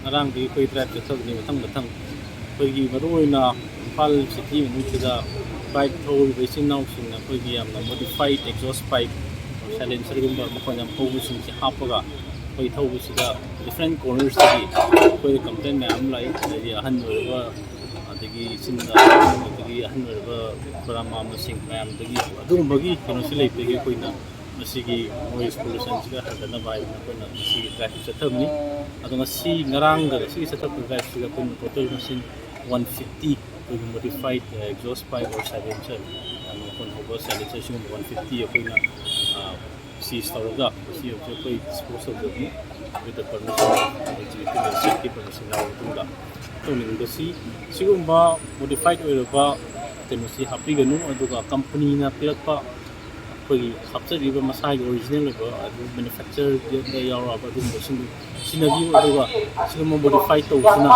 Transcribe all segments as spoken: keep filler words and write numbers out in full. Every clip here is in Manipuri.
ꯉꯔꯥꯡꯗꯤ ꯑꯩꯈꯣꯏ ꯗ꯭ꯔꯥꯏꯕ ꯆꯠꯊꯕꯅꯤ ꯃꯊꯪ ꯃꯊꯪ꯫ ꯑꯩꯈꯣꯏꯒꯤ ꯃꯔꯨꯑꯣꯏꯅ ꯏꯝꯐꯥꯜ ꯁꯤꯇꯤ ꯃꯅꯨꯡꯁꯤꯗ ꯕꯥꯏꯛ ꯊꯧꯔꯤꯕ ꯏꯆꯤꯟ ꯏꯅꯥꯎꯁꯤꯡꯅ ꯑꯩꯈꯣꯏꯒꯤ ꯌꯥꯝꯅ ꯃꯣꯗꯤꯐꯥꯏꯠ ꯑꯦꯛꯖꯣꯁ ꯄꯥꯏꯞ, ꯁꯥꯏꯂꯦꯟꯁꯔꯒꯨꯝꯕ ꯃꯈꯣꯟ ꯌꯥꯝ ꯍꯧꯕꯁꯤꯡꯁꯦ ꯍꯥꯞꯄꯒ ꯑꯩꯈꯣꯏ ꯊꯧꯕꯁꯤꯗ ꯗꯤꯐ꯭ꯔꯦꯟ ꯀꯣꯔꯅꯔꯁꯇꯒꯤ ꯑꯩꯈꯣꯏꯗ ꯀꯝꯄ꯭ꯂꯦꯟ ꯃꯌꯥꯝ ꯑꯃ ꯂꯥꯛꯏ꯫ ꯍꯥꯏꯗꯤ ꯑꯍꯟ ꯑꯣꯏꯔꯕ, ꯑꯗꯒꯤ ꯏꯆꯤꯟꯗ, ꯑꯗꯒꯤ ꯑꯍꯟ ꯑꯣꯏꯔꯕ ꯈꯨꯔꯥ ꯃꯥꯝꯃꯁꯤꯡ ꯃꯌꯥꯝꯗꯒꯤ ꯑꯗꯨꯒꯨꯝꯕꯒꯤ ꯀꯩꯅꯣꯁꯤ ꯂꯩꯕꯗꯒꯤ ꯑꯩꯈꯣꯏꯅ ꯃꯁꯤꯒꯤ ꯅꯣꯏꯁ ꯄꯣꯂꯨꯁꯟꯁꯤꯒ ꯍꯟꯊꯅꯕ ꯍꯥꯏꯗꯅ ꯑꯩꯈꯣꯏꯅ ꯉꯁꯤꯒꯤ ꯗ꯭ꯔꯥꯏꯕꯁꯤ ꯆꯠꯊꯕꯅꯤ꯫ ꯑꯗꯣ ꯉꯁꯤ ꯉꯔꯥꯡꯒ ꯉꯁꯤꯒꯤ ꯆꯠꯊꯕ ꯗ꯭ꯔꯥꯏꯕꯁꯤꯗ ꯑꯩꯈꯣꯏꯅ ꯇꯣꯇꯦꯜ ꯃꯁꯤꯡ ꯋꯥꯟ ꯐꯤꯐꯇꯤ ꯑꯩꯈꯣꯏꯒꯤ ꯃꯣꯗꯤꯐꯥꯏꯠ ꯑꯦꯛꯖꯣꯁ ꯄꯥꯏꯞ ꯑꯣꯔ ꯁꯥꯏꯂꯦꯟꯁꯔ, ꯃꯈꯣꯟ ꯍꯧꯕ ꯁꯥꯏꯂꯦꯟꯁꯔ ꯁꯤꯒꯨꯝꯕ ꯋꯥꯟ ꯐꯤꯐꯇꯤ ꯑꯩꯈꯣꯏꯅ ꯁꯤꯖ ꯇꯧꯔꯒ ꯃꯁꯤ ꯍꯧꯖꯤꯛ ꯑꯩꯈꯣꯏ ꯗꯤꯁꯄꯣꯖ ꯇꯧꯖꯕꯅꯤ꯫ With the permission of the Chief Minister ꯀꯤ ꯄꯔꯃꯤꯁꯟ ꯌꯥꯎꯔꯕ ꯃꯇꯨꯡꯗ ꯇꯧꯅꯤꯡꯕꯁꯤ ꯁꯤꯒꯨꯝꯕ ꯃꯣꯗꯤꯐꯥꯏꯠ ꯑꯣꯏꯔꯕ ꯀꯩꯅꯣꯁꯤ ꯍꯥꯞꯄꯤꯒꯅꯨ, ꯑꯗꯨꯒ ꯀꯝꯄꯅꯤꯅ ꯄꯤꯔꯛꯄ ꯑꯩꯈꯣꯏꯒꯤ ꯍꯥꯞꯆꯔꯤꯕ ꯃꯁꯥꯒꯤ ꯑꯣꯔꯤꯖꯤꯅꯦꯜ ꯑꯣꯏꯕ ꯑꯗꯨ ꯃꯦꯅꯨꯐꯦꯛꯆꯔꯗ ꯌꯥꯎꯔꯛꯑꯕ ꯑꯗꯨꯒꯨꯝꯕꯁꯤꯡꯗꯨ ꯁꯤꯖꯤꯟꯅꯕꯤꯌꯨ꯫ ꯑꯗꯨꯒ ꯁꯤꯒꯨꯝꯕ ꯃꯣꯗꯤꯐꯥꯏ ꯇꯧꯕꯁꯤꯅ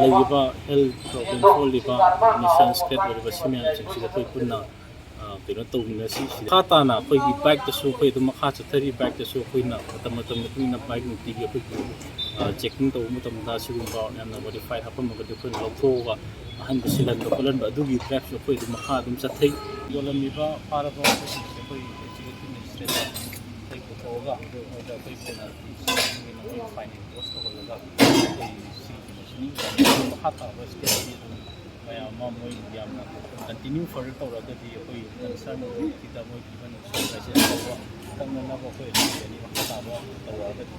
ꯂꯩꯔꯤꯕ ꯍꯦꯜꯊ ꯄ꯭ꯔꯣꯕ꯭ꯂꯦꯝ ꯊꯣꯛꯍꯜꯂꯤꯕ, ꯏꯃꯤꯁꯟꯁ ꯀ꯭ꯔꯤꯌꯦꯠ ꯑꯣꯏꯔꯤꯕ ꯁꯤ ꯃꯌꯥꯝꯁꯤꯡꯁꯤꯗ ꯑꯩꯈꯣꯏ ꯄꯨꯟꯅ ꯑ, ꯀꯩꯅꯣ ꯇꯧꯃꯤꯟꯅꯁꯤ꯫ ꯁꯤꯗ ꯃꯈꯥ ꯇꯥꯅ ꯑꯩꯈꯣꯏꯒꯤ ꯕꯥꯏꯛꯇꯁꯨ ꯑꯩꯈꯣꯏ ꯑꯗꯨꯝ ꯃꯈꯥ ꯆꯠꯊꯔꯤ꯫ ꯕꯥꯏꯛꯇꯁꯨ ꯑꯩꯈꯣꯏꯅ ꯃꯇꯝ ꯃꯇꯝ ꯃꯇꯨꯡ ꯏꯟꯅ ꯕꯥꯏꯛ ꯅꯨꯡꯇꯤꯒꯤ ꯑꯩꯈꯣꯏꯒꯤ ꯆꯦꯛꯀꯤꯡ ꯇꯧꯕ ꯃꯇꯝꯗ ꯁꯤꯒꯨꯝꯕ ꯌꯥꯝꯅ ꯃꯣꯗꯤꯐꯥꯏ ꯍꯥꯞꯄꯝꯃꯒꯗꯤ ꯑꯩꯈꯣꯏꯅ ꯂꯧꯊꯣꯛꯑꯒ ꯑꯍꯟꯕ ꯁꯤꯜꯍꯟꯕ ꯈꯣꯠꯍꯟꯕ ꯑꯗꯨꯒꯤ ꯗ꯭ꯔꯥꯏꯕꯁꯨ ꯑꯩꯈꯣꯏ ꯑꯗꯨꯝ ꯃꯈꯥ ꯑꯗꯨꯝ ꯆꯠꯊꯩ꯫ ꯌꯣꯜꯂꯝꯃꯤꯕ ꯐꯥꯔꯕ ꯄꯣꯠꯁꯤꯡꯁꯦ ꯑꯩꯈꯣꯏ ꯑꯦꯛꯖꯤꯀ꯭ꯌꯨꯇꯤꯚ ꯃꯦꯖꯤꯁꯇ꯭ꯔꯦꯠꯇ ꯑꯩꯈꯣꯏ ꯄꯨꯊꯣꯛꯑꯒ ꯃꯣꯏꯗ ꯑꯩꯈꯣꯏ ꯄꯦꯅꯥꯜꯇꯤ ꯐꯥꯏꯟ ꯏꯝꯄꯣꯁ ꯇꯧꯍꯜꯂꯒ ꯑꯩꯈꯣꯏ ꯁꯤꯒꯤ ꯀꯩꯅꯣꯁꯤꯅꯤ꯫ ꯃꯈꯥ ꯇꯥꯕ ꯁ꯭ꯇꯦꯞꯇꯤ ꯑꯗꯨꯝ ꯃꯌꯥꯝ ꯑꯃ ꯃꯣꯏ ꯌꯥꯝꯅ ꯀꯟꯇꯤꯅ꯭ꯌꯨ ꯐꯔꯗꯔ ꯇꯧꯔꯒꯗꯤ ꯑꯩꯈꯣꯏ ꯀꯟꯁꯔꯟ ꯑꯣꯊꯣꯔꯤꯇꯤꯗ ꯃꯣꯏ ꯏꯚꯟ ꯁꯨꯄꯔꯚꯥꯏꯖꯦꯁꯟ ꯇꯧꯕ ꯈꯪꯅꯅꯕ ꯑꯩꯈꯣꯏ ꯑꯗꯨꯝ ꯃꯈꯥ ꯇꯥꯕ ꯇꯧꯔꯛꯑꯒꯗꯤ